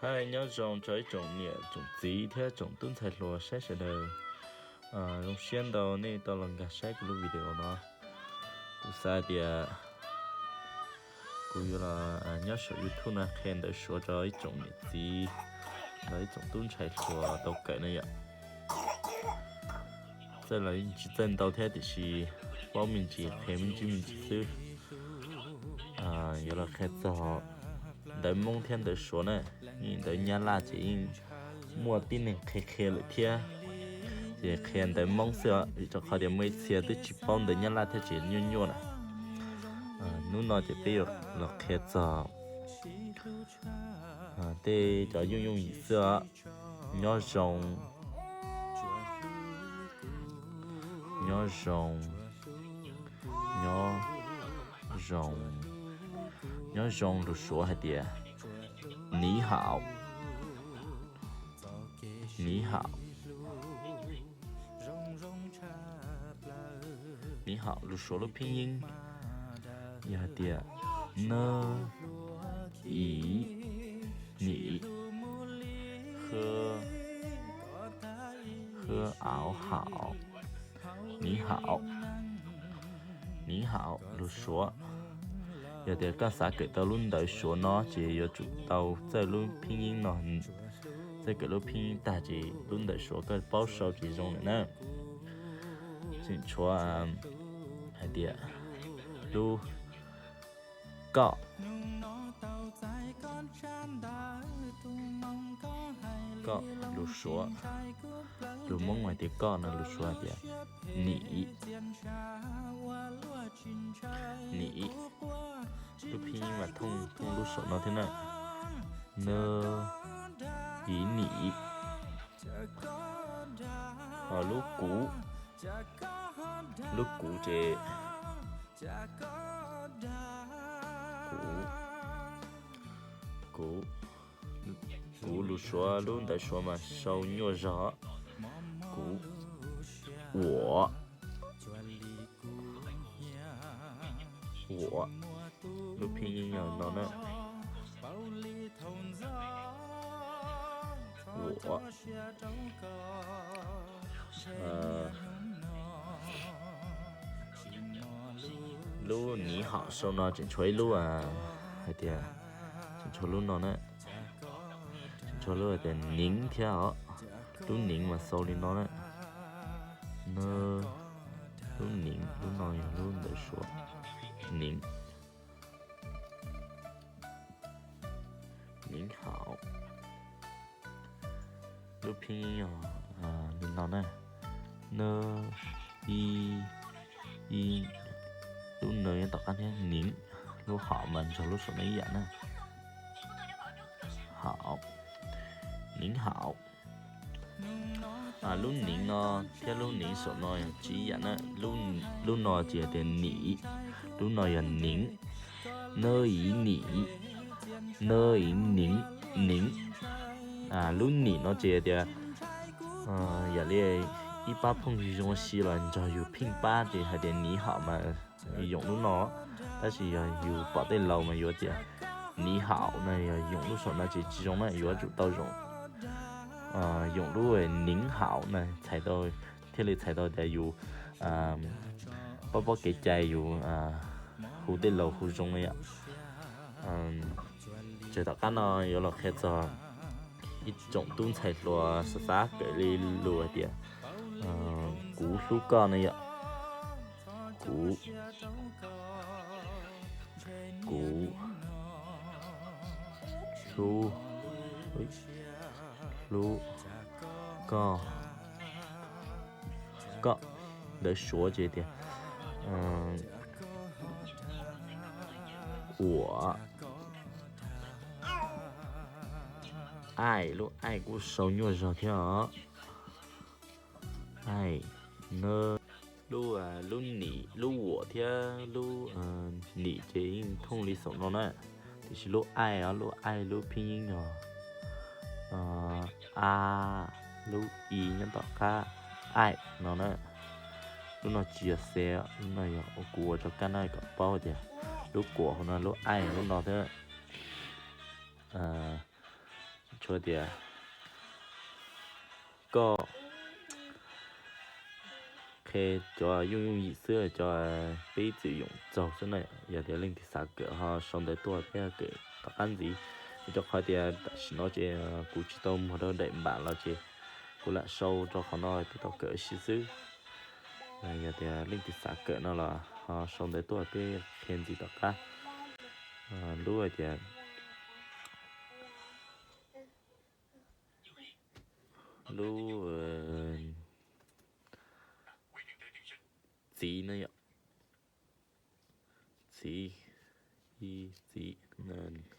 Hais nyob zoo rau ib tsoom niam tsoom txiv thiab tsoom tub ntxhais hluas saib sawv daws. Zoo siab ntau nej tau los nkag saib kuv lub video no. Kuv xav tias kuv yuav los nyob saum YouTube no qhia ntawv Suav rau ib tsoom niam txiv los ib tsoom tub ntxhais hluas tau kawm no yom. Txawj los tsis txawj ntau thiab tiam sis paub me ntsis qhia me ntsis me ntsis xwb. Yuav los qhia txog ntawv Hmoob thiab ntawv Suav na, yeej ntawv Nyab Laj ces yeej muaj tib neeg qhia qhia lawm thiab. Ces qhia ntawv Hmoob xwb os, vim rau qhov tias muaj ib txhia twb tsis paub ntawv Nyab Laj thiab ces nyuaj nyuaj na. Hnub no ces peb yuav los qhia txog tej cov yooj yooj yim xwb os. Nyob zoo, nyob zoo, nyob zoo. Nyob zoo lus Suav hais tias 你好, 你好. 你好 lus Suav lub phib yeeb yog hais tias 你, 你, 你好, 你好, 你好 lus Suav. Yog tias koj xav kawm tau lub ntawv Suav no ces yuav tsum tau txawj lub phib yeeb no, txawj kawm lub phib yeeb tag ces lub ntawv Suav koj paub sau ces zoo lawm na. Tseem tshuav hais tias lub koj, koj lus Suav, lus Hmoob hais tias koj no lus Suav hais tias 你, 你. Lub phib yeeb mas thooj, thooj lub saum no thiab na. 你, 你. Ho lub kuv, lub kuv ces kuv, kuv, kuv lus Suav lub ntawv Suav mas sau nyuaj zog. Kuv, 我, 我. Lub phib yeeb yog no na. 我. Lub 你好 sau no tseem tshuav ib lub hais tias, tseem tshuav lub no na, tseem tshuav lub hais tias 您 thiab os. Lub 您 mas sau li no na. Lub 您, lub no yog lub ntawv Suav. 您, 您好. Lub phib yeeb yog li no na. N, i, i, lub n nyob tom qab thiab 您, lub 好 mas nrog lub saum no ib yam na. 好, 您好. Lub 您 no thiab lub 您 saum no yog tsis ib yam na. Lub no ces tias 你, lub no yog 您. N, i, 你, n, i, 您, 您. Lub 你 no ces tias yam li ib pab phooj ywg zoo ua si los nrog yus pheej pab ces hais tias 你好 mas yoom lub no, tab sis yog yus pom tej laus mas yuav tias 你好 no yog yoom lub saum no ces tsis zoo na, yuav tsum tau zoo, yoom lub 您好 no txhais tau, thiaj li txhais tau tias yus paub paub kev cai, yus hu tej laus hu zoo li yom. Ces tom qab no yuav los qhia txog ib tsoom tub ntxhais hluas xav xav kawm li lus hais tias kuv hlub koj no yom. Kuv, kuv hlub, hlub koj, koj. Ntawv Suav ces tias 我, 爱, lub 爱 kuj sau nyuaj zog thiab os. 爱, n, lub, lub 你, lub 我 thiab lub 你 ces yeej thooj li xaum no na, tiam sis lub 爱 os, lub 爱 lub phib yeeb yog a, lub i nyob tom qab 爱 no na. Lub no tsis yog xe, lub no yog ua kuv ua rau kab na kom paub tias lub 果 hauv no lub 爱 lub no thiab. Tsuas tias koj qhia cov yooj yooj yim xwb, cov peb txwm yoom txaug xwb na. Yog tias leej twg xav kawm ho sau ntawv tuaj peb kawm tom qab ntxiv. Vim rau qhov tias tam sim no ces kuv tsis tau muag rau daim npam los ces kuv lam sau rau qhov no peb tau kawm ua si xwb. Yog tias leej twg xav kawm no los ho sau ntawv tuaj peb qhia ntxiv tom qab. Lub hais tias lub txiv na yom, txiv, ib txiv,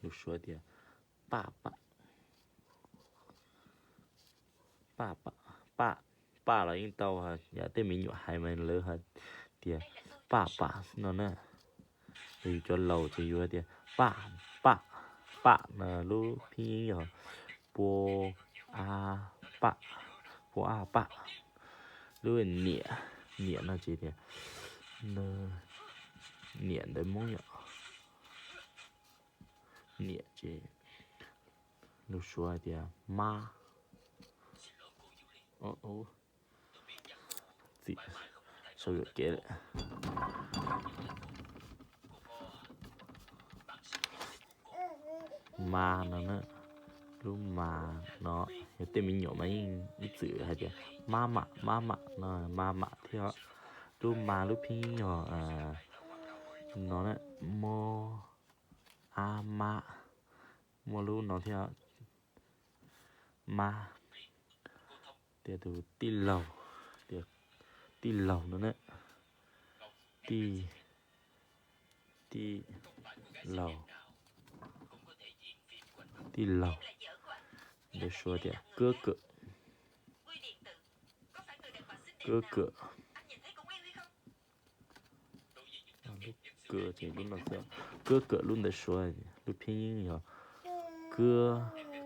lus Suav tias paj pam, paj pam, paj, paj los yeej tau, yog tej me nyuam hais mas lawv hais tias paj pam xwb no na. Yus cov laus ces yus hais tias paj, paj, paj no lub phib yeeb yog pua a paj, pua a paj. Lub niam, niam no ces tias niam ntawv Hmoob yom. Niam ces lus Suav hais tias mab. Txim, sau yuam kev lawm. Mas no na, lub mas no yog tej me nyuam mas yeej ib txwm hais tias mab mam, mab mam no, mas mam thiab. Lub mas lub phib yeeb yog no na, muaj a mab, muaj lub no thiab, mab. Tias tus tij laug, tias tij laug no na, tij, tij laug, tij laug, ntawv Suav tias kab kawm, kab kawm. Lub kawm ces lub no xwb, kab kawm lub ntawv Suav, lub phib yeeb yog kab,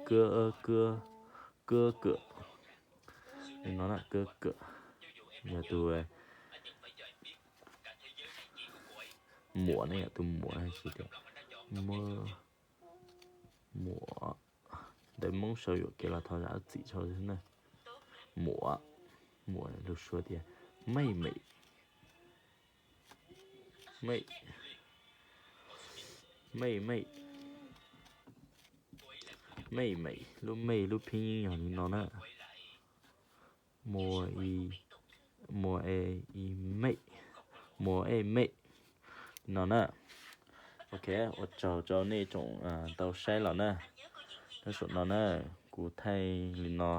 kab, kab, kab kawm. Li no na, kab kawm, yog tus muam ne, yog tus muam hais tias muam, ntawv Hmoob sau yuam kev los thov zam lub txim tso na. Muam, muam lus Suav tias mej mem, mej, mej mem, mej mem, lub mej lub phib yeeb yog li no na. Muam, muam e, mej, muam e mej, li no na. Ok, ua tsaug rau nej tsoom tau saib los na. Tab saum no na, kuv thaij li no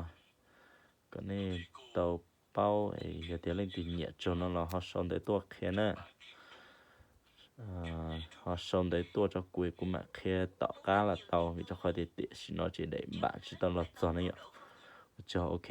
kom nej tau paub, yog tias leej twg nyiam tsaug no los ho sau ntawv tuaj qhia na. Ho sau ntawv tuaj rau kuv, kuv mam qhia tom qab los tau, vim rau qhov tias tam sim no ces daim npam tsis tau los txog ne yom. Ua tsaug, ok.